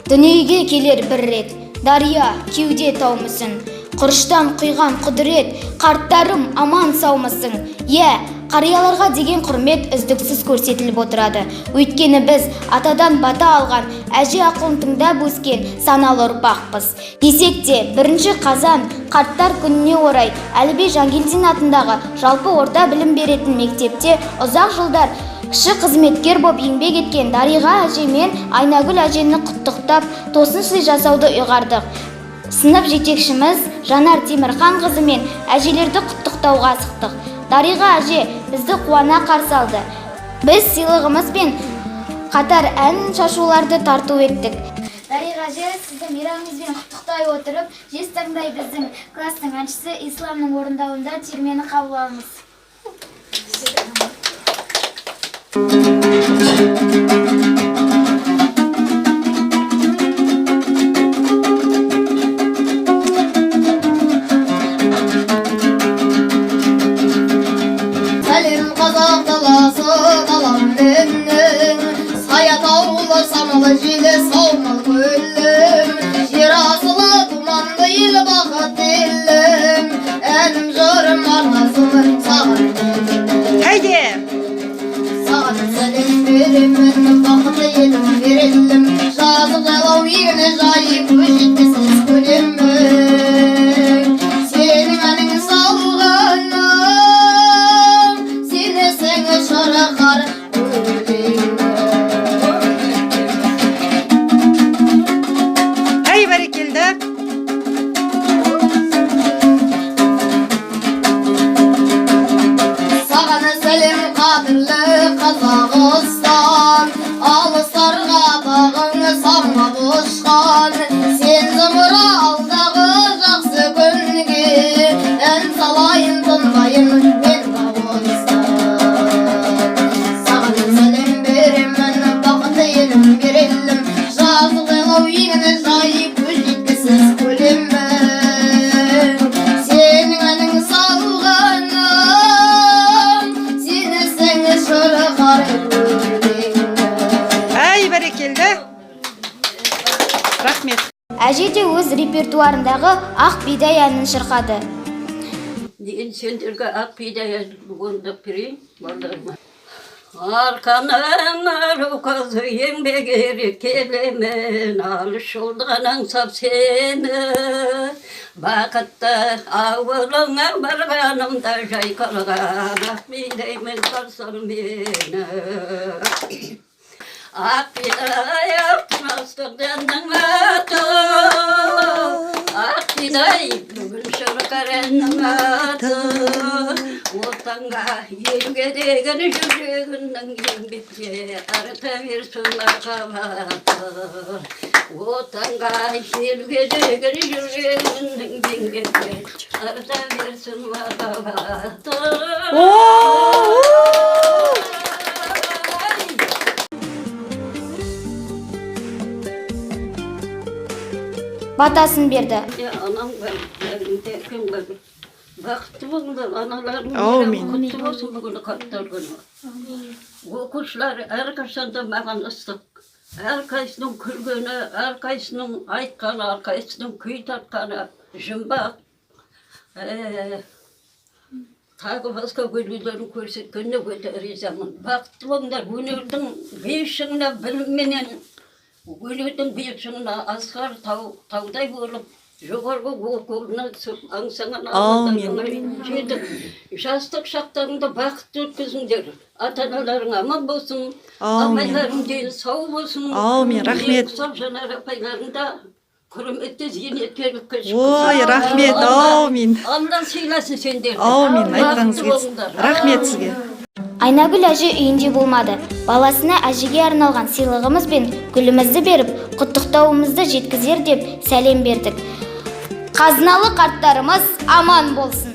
Дүниеге келер бір рет, дария, кеуде таумысың? Құрыштан құйған құдірет, қарттарым, аман саумысың? Иә, қарияларға деген құрмет үздіксіз көрсетіліп отырады. Өйткені біз атадан бата алған, әже ақылын тыңдап өскен саналы ұрпақпыз. Десек те, 1 қазан қарттар күніне орай Әліби Жангелдин атындағы жалпы орта білім беретін мектепте ұзақ жылдар кіші қызметкер боп еңбек еткен Дариға әже мен Айнагүл әжені құттықтап, тосын сый жасауды ұйғардық. Сынып жетекшіміз Жанар Темірханқызы мен әжелерді құттықтауға асықтық. Дариға әже бізді қуана қарсы алды. Біз сыйлығымызбен қатар ән шашуларды тарту еттік. Дариға әже, сізді мейрамыңызбен құттықтай отырып, жез таңдай біздің класстың әншісі Исламның орындауында термені қабыл алыңыз. Сәлем, қазақ даласы, далам менің. Сая таулы, самалы, желі, саумал көлім. Жер асылы, думанды ел, бақытты елім. Әнім, жырым арнасын саған менің. Haydi. Саған сәлем беремін, бақытты елім, берелім. Жазық жайлау, егіні жайып, көз жеткісіз көлемің. Сенің әнің салғаным, сенесің шырқар өлеңім. Hay бәрекелді. Саған сәлем, қадірлі Қазақстан. Алыстарға бағың самғап ұшқан. Сен зымыра алдағы жақсы күнге. Ән салайын, тынбайын мен дауыстан. Саған сәлем беремін, бақытты елім, берелім. Жазық жайлау, егіні жайып, көз жеткісіз көлемің. Сенің әнің салғаным, сенесің шырқар өлеңім. Әй, бәрекелді. Рахмет. Әже де өз репертуарындағы «Ақ бидай» әнін шырқады. Мен сендерге «Ақ бидай» орындап берейін, балдарыма. Арқаның ару қызы, еңбек ері келемін, алыс жолдан аңсап сені. Бақытты ауылыңа барғанымда жайқалған ақ бидаймен қарсы ал мені. Ақ бидай, алтын астық дәннің аты. Ақ бидай, бүгін шырқар әннің аты. Отанға, елге деген жүрегіңнің еңбекке арта берсін мархабаты. Отанға, елге деген жүрегіңнің еңбекке арта берсін мархабаты. О! Батасын берді. Ya anam var, benim de әкем бар. Бақытты болыңдар, аналарың Әумин. құтты болсын бүгін қарттар күні. Оқушылар әрқашанда маған ыстық. Әрқайсының күлгені, әрқайсының айтқаны, әрқайсының күй тартқаны жұмбақ. Тағы басқа үлгілерін көрсеткеніне өте ризамын. Бақытты болыңдар, өнердің биік шыңына білімменен, өнердің биік шыңына асқар тау, таудай болып, жоғарғы оқу орнына түсіп, аңсаған Аумин. армандарыңа жетіп, жастық шақтарыңды бақытты өткізіңдер. Ата аналарың аман болсын, Аумин. апайларың дені сау болсын. Аумин, рахмет. Ұқсап Жанар апайларың да құрметті зейнеткерлікке шықсын. Ой, рахмет, аумин. Алла сыйласын сендерді. Аумин, айтқаныңыз Бақытты келсін. болыңдар. Рахмет сізге. Айнагүл әже үйінде болмады. Баласына әжеге арналған сыйлығымыз бен гүлімізді беріп, құттықтауымызды жеткізер деп сәлем бердік. Қазыналы қарттарымыз аман болсын.